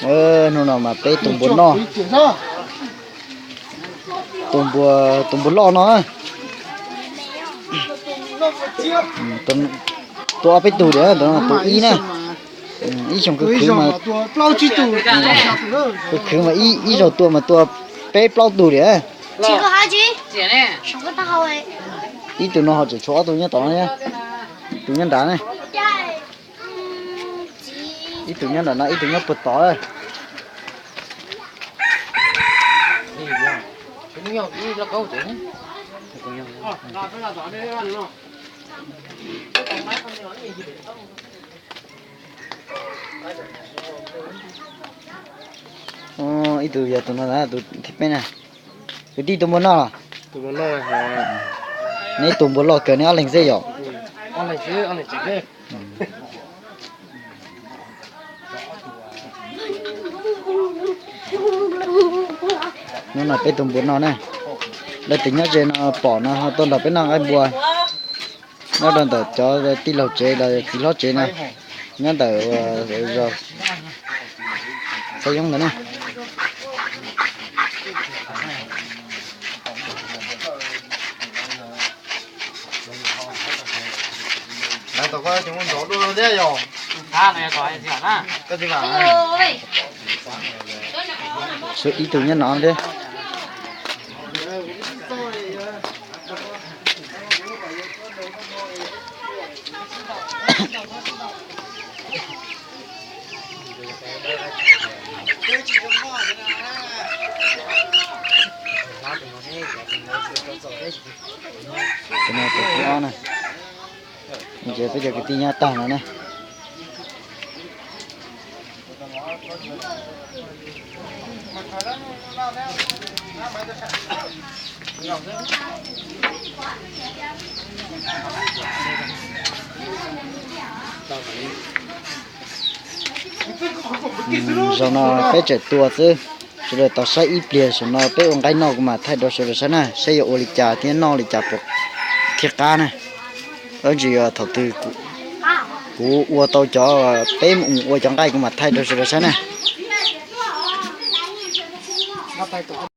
Hnub no mas peb tus npua noj, tus npua, tus npua loj no. Tua ob peb tug diam, tus ib na. Ib xyoos khwv khwv mas, khwv khwv mas ib zaug tua mas tua peb plaub tug diam. Ib tug no ho tseem tshuav ob tug nyob tod no, tus nyob nrad ne. Ib tug nyob nram no, ib tug nyob puag tod. Ib tug yog tus no, tus thib peb na. Kwv tij, tus npua noj los? Neb tus npua loj kawg, neb ob leeg xwb yom? Hnub no peb tus npua noj na, leej twg nyob ze no pom no ho tuaj nrog peb noj nqaij npua. Nyob rau ntawm cov tij laug tsev los txiv hlob tsev no, nyob ntawm zos Xab Yoob ntawd na. Tshuav ib tug nyob no thiab. Tus no tus thib ob na. Ces peb cov kwv tij nyob tag no na. Zaum no peb tseem tua xwb, sawv daws tos saib ib pliag, zaum no peb ua nqaij noj kuv mam thaij rau sawv daws saib na, saib yuav ua li cas thiab noj li cas puas thiaj qab na. Tab sis thaum twg kuv ua tau cov, peb mus ua cov nqaij kuv mam thaij rau sawv daws saib na.